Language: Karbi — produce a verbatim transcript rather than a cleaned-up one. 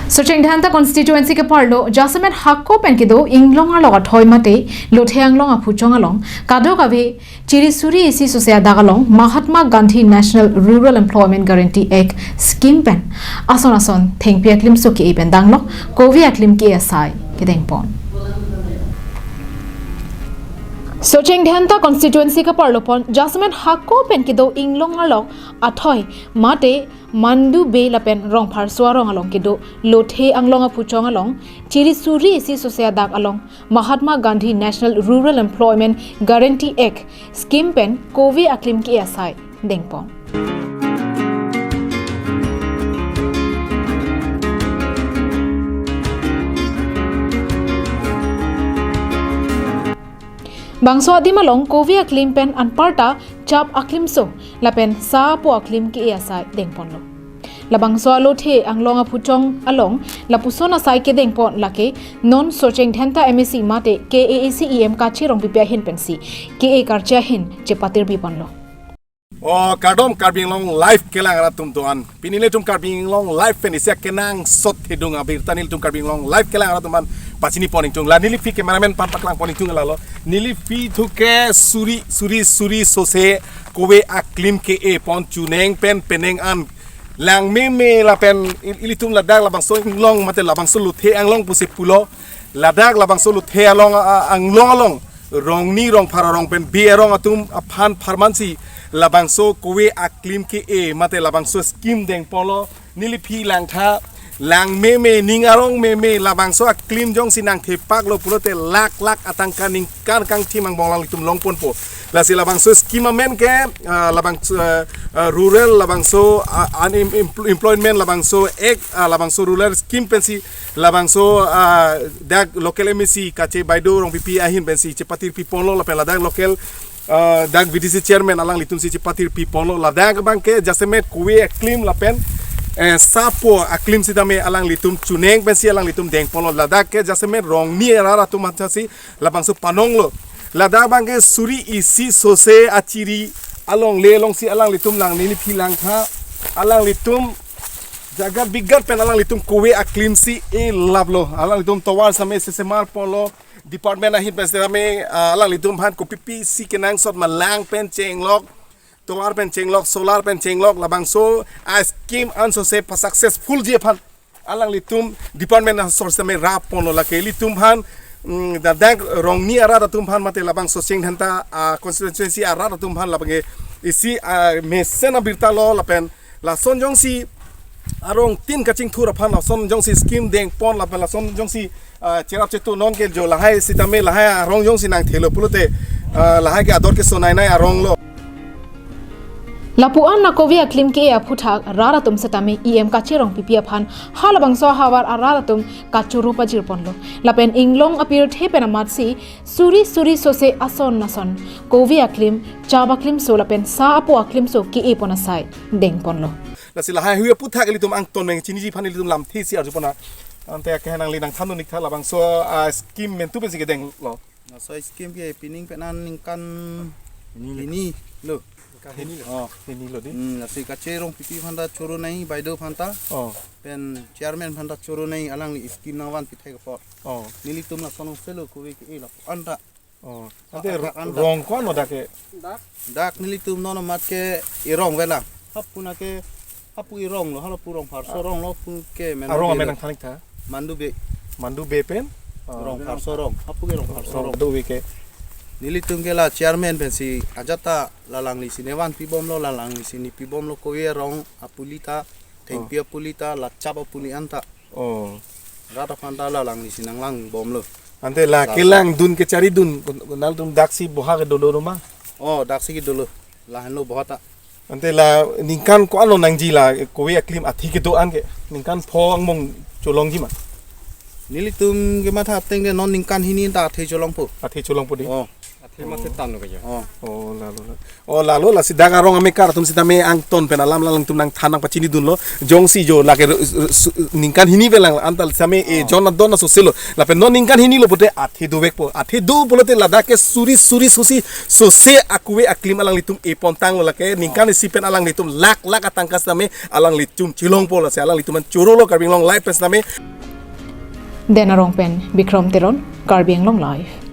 Socheng Dhenta constituency ke-arlo jasemet hako pen kedo inglong arlo athoi mate lothe anglong aphuchong along kadokave chiri suri isi sose adak along Mahatma Gandhi National Rural Employment Guarantee Act scheme pen ason ason thengpi aklimso ke-e pen danglo kove aklim ke-e asai kedengpon. Socheng Dhenta constituency ke-arlo pon jasemet hako pen kedo inglong arlo athoi mate Mandu Bey lapen Rongpharso arong along kedo lothe anglong aphuchong along chiri suri isi sose adak along Mahatma Gandhi National Rural Employment Guarantee Act scheme pen kove aklim ke-e asai dengpon. Bangso adim along kove aklim pen anparta chap aklimso lapen sa apo aklim ke-e asai dengponlo. Labangso alothe anglong aphuchong along lapuson asai kedengpon lake non Socheng Dhenta M A C mate K A A C E M Kache Rongpipi ahin pensi ke-e karche ahin chepatirpi ponlo. O kardom Karbi Anglong Live kelang arat atum doan. Pini nelitum Karbi Anglong Live pen isi akenangsot thedung abirta nelitum Karbi Anglong Live kelang arat atum aphan pachini pon ingtung. La neliphi cameraman aphan paklang pon ingtung lalo. Neliphi thu ke suri suri suri sose kove aklim ke-e pon chuneng pen peneng an lang meme lapen il-, ilitum ladak labangso inglong mate labangso lothe anglong pusi pulo. Ladak labangso lothe along, a, anglong along Rongni Rongphar arong pen Bey arong atum aphan pharmansi labangso kove aklim ke-e mate labangso scheme dengponlo. Neliphi langtha lang meme ning arong meme labangso aklim jongsi nangthepaklo pulote lakh lakh atangka ningkan kangthim angbong alanglitum longponpo. Lasi labangso scheme amen ke, ah, labangso, ah, ah, rural labangso, ah, unem-, empl-, employment labangso act, ah, labangso rural scheme pensi labangso, ah, dak local M A C Kache Baideo Rongpipi ahin pensi chepatirpi ponlo lapen ladak local, ah, dak V D C chairman alanglitum si chepatirpi ponlo. Ladak abang ke jasemet kove aklim lapen, eh, sa apo aklim sitame alanglitum chuneng pensi alanglitum dengponlo. Ladak ke jasemet Rongni arat atum aphan si labangso panonglo. Ladak abang ke suri isi sose achiri alongle alongsi alanglitum lang neliphi langtha alanglitum jagat bigat pen alanglitum kove aklim si e-laplo. Alanglitum tovar sitame sesemar ponlo, department ahin pen sitame, ah, alanglitum aphan kopipi si kenangsot ma lang pen chenglok, tovar pen chenglok, solar pen chenglok, labangso a scheme an sose pa successful ji aphan alanglitum department asor sitame rap ponlo. Lake ilitum aphan, mm, ladak Rongni arat atum aphan mate labangso Socheng Dhenta, ah, constituency arat atum aphan labang ke isi, ah, mesen abirta lo lapen lason jongsi arong tin kachingthur aphan lason jongsi scheme dengpon lapen lason jongsi, ah, cherap chetu non ke jo lahai sitame lahai arong jongsi nangthelo pulote, ah, lahai ke ador keso nai nai arong lo. Lapu-an na kove aklim ke-e aphuthak rat atum sitame E M Kache Rongpipi aphan halabangso ahavar arat atum kachoro pajirponlo. Lapen inglong apirthe pen amatsi suri suri sose ason ason kove aklim, chap aklimso lapen sa apo aklimso ke-e pon asai dengponlo. Lasi lahai hui aphuthak ilitum angton meng chiniji aphan ilitum lamthe si arjupon a. Ante ake nangli nangthan dun iktha labangso, ah, scheme mentu pensi kedenglo. Laso scheme ke pining pen an ningkan hini lo. Ningkan hini lo. Oh. Hini lo di. Hmm, lasi Kache Rongpipi aphan ta choro nai, Baideo aphan ta. Oh. Pen chairman aphan ta choro nai, alangli scheme nangvanpi thek apot. Oh. Nelitum lason selo kove ke-e lapu-an ta. Oh. Ante ah, ah, ah, rong ko-an lo dak ke? Dak nelitum non amat ke erong vela. Hapu na ke, hapu erong lo, halapu Rongpharso arong lo pu ke men arong amen lo. Nangthan iktha? Mandu Bey. Mandu Bey pen? Ah. Rongpharso arong. Hapu ke Rongpharso arong. Rong do we ke. Nelitum ke la chairman pensi ajat ta lalangli si nevanpi bomlo, lalangli si nepi bomlo kove arong apuli ta, thengpi apuli ta, la chap apuli an ta. Oh. Rat aphan ta lalangli si nanglang bomlo. Ante la kelang dun kechari dun, kon-, konat atum daksi boha ke dolo ma? Oh, daksi ke dolo. Lahenlo boha ta. Ante la ningkan ko-an lo nangji la kove aklim athi kedo-an ke? Ningkan pho angbong cholongji ma? Nelitum kematha ateng ke non ningkan hini ta athi cholongpo. Athi cholongpo di? Oh. Terima kasih tanu kaja. Oh. Oh, lalo, lalo. Oh, lalo, lasi dak arong amekar atum sitame angton pen alam alangtum nangthan nangpachinidunlo. Jongsi jo lake ru-, su-, ningkan hini pen lang antal sitame e, oh, jon adon na soselo. Lapen non ningkan hini lo pote athe dovekpo. Athe do pulote ladak ke suri suri susi sose akuve aklim alanglitum epontanglo, lake ningkan isi pen alanglitum lakh lakh atangka sitame alanglitum chelongpo, lasi alanglitum an chorolo Karbi Anglong Live pen sitame. Den Arong pen Bikram Teron, Karbi Anglong Live.